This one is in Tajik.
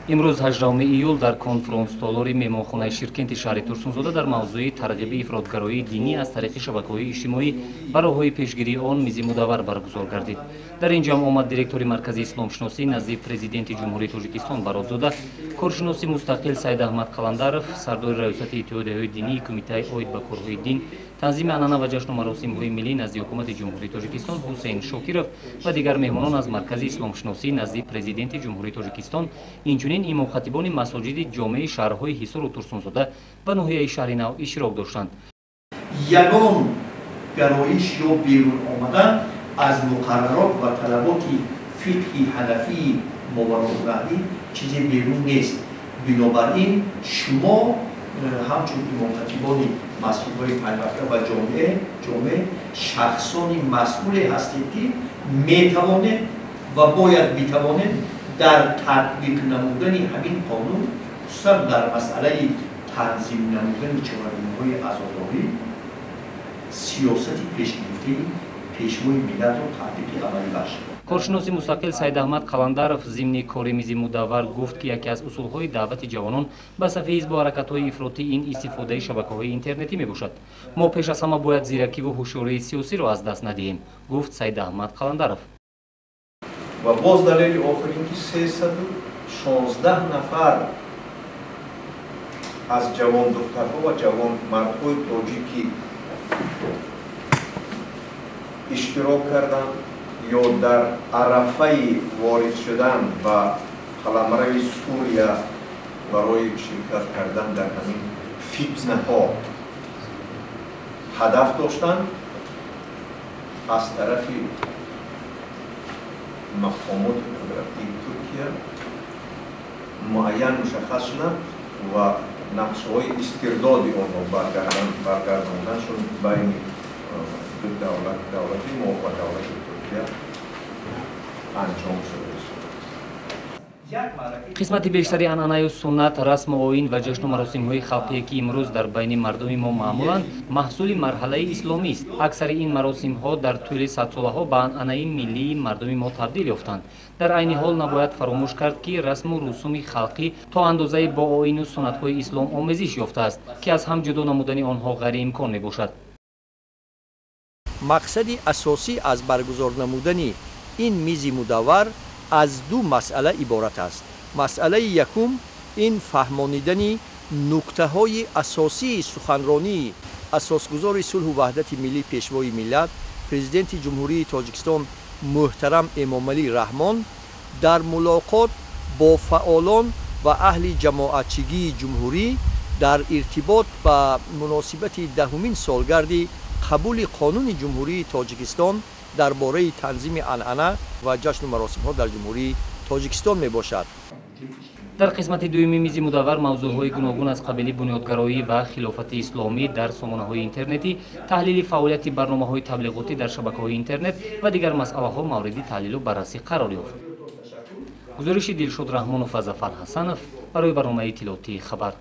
Имрӯз, 18 июл, дар конфронс-толори меҳмонхонаи Ширкенти шаҳри Турсунзода дар мавзӯи тарғиби ифротгароии динӣ аз тариқи шабакаҳои иҷтимоӣ ва роҳҳои пешгирии он мизи мудаввар баргузор гардид. Дар ин ҷамъ омад директори Маркази исломшиносӣ назди Президенти Ҷумҳурии Тоҷикистон Баротзода, коршиноси мустақил Саидаҳмад Қаландаров, сардори Раёсати иттиҳодияҳои динии Кумитаи оид ба корҳои дин, танзими анъана ва ҷашну маросимҳои миллӣ назди Ҳукумати Ҷумҳурии Тоҷикистон Ҳусейн Шокиров ва дигар меҳмонон аз Маркази исломшиносӣ назди Президенти Ҷумҳурии Тоҷикистон, инчунин имомхатибони масоҷиди ҷомеи шаҳрҳои Ҳисору Турсунзода ва ноҳияи Шаҳри Нав иштирок доштанд. Ягон гароиш ё берун омадан аз муқаррарот ва талаботи фиқҳи ҳанафии мовароуннаҳрӣ чизе берун нест. Бинобар ин шумо ҳамчун имомхатибони масҷидҳои пайваста ва ҷомеа шахсони масъуле ҳастед, ки метавонед ва бояд битавонед дар татбиқ намудани ҳамин қонун, хусусан дар масъалаи танзим намудани чорабиниҳои азодорӣ, сиёсати пешгирифтаи Пешвои миллатро татбиқи амалӣ бахшид. Коршиноси мустақил Саидаҳмад Қаландаров зимни кори мизи мудаввар гуфт, ки яке аз усулҳои даъвати ҷавонон ба сафи ҳизбу ҳаракатҳои ифротӣ ин истифодаи шабакаҳои интернетӣ мебошад. Мо пеш аз ҳама бояд зиракиву ҳушёрии сиёсиро аз даст надиҳем, гуфт Саидаҳмад Қаландаров. Ва боз далели охир ин ки 316 нафар аз ҷавондухтарҳо ва ҷавонмардҳои тоҷикӣ иштирок карданд ё дар арафаи ворид шудан ба қаламрави Сурия барои ширкат кардан дар ҳамин фитнаҳо ҳадаф доштанд, аз тарафи мақомоти қудратии Туркия муайян мушаххас шуданд ва нақшаҳои истирдоди онҳо баргардондан шуд байни ду давлат, давлати мо ва давлати Туркия, анҷом шуда. Қисмати бештари анъанаю суннат, расму оин ва ҷашну маросимҳои халқие, ки имрӯз дар байни мардуми мо маъмуланд, маҳсули марҳалаи исломист. Аксари ин маросимҳо дар тӯли садсолаҳо ба анъанаи миллии мардуми мо табдил ёфтанд. Дар айни ҳол набояд фаромӯш кард, ки расму русуми халқӣ то андозае бо оину суннатҳои ислом омезиш ёфтааст, ки аз ҳам ҷудо намудани онҳо ғайриимкон мебошад. Мақсади асосӣ аз баргузор намудани ин мизи мудаввар аз ду масъала иборат аст. Масъалаи якум ин фаҳмонидани нуктаҳои асосии суханронии асосгузори сулҳу ваҳдати миллӣ, Пешвои миллат, Президенти Ҷумҳурии Тоҷикистон муҳтарам Эмомалӣ Раҳмон дар мулоқот бо фаъолон ва аҳли ҷамоатчигии ҷумҳурӣ дар иртибот ба муносибати 10-умин солгарди қабули Қонуни Ҷумҳурии Тоҷикистон дар бораи танзими анъана ва ҷашну маросимҳо дар Ҷумҳурии Тоҷикистон мебошад. Дар қисмати дуюми мизи мудаввар мавзӯъҳои гуногун аз қабили бунёдгароӣ ва хилофати исломӣ дар сомонаҳои интернетӣ, таҳлили фаъолияти барномаҳои таблиғотӣ дар шабакаҳои интернет ва дигар масъалаҳо мавриди таҳлилу баррасӣ қарор ёфт. Гузориши Дилшод Раҳмонов ва Зафар Ҳасанов барои барномаи иттилоотии «Хабар».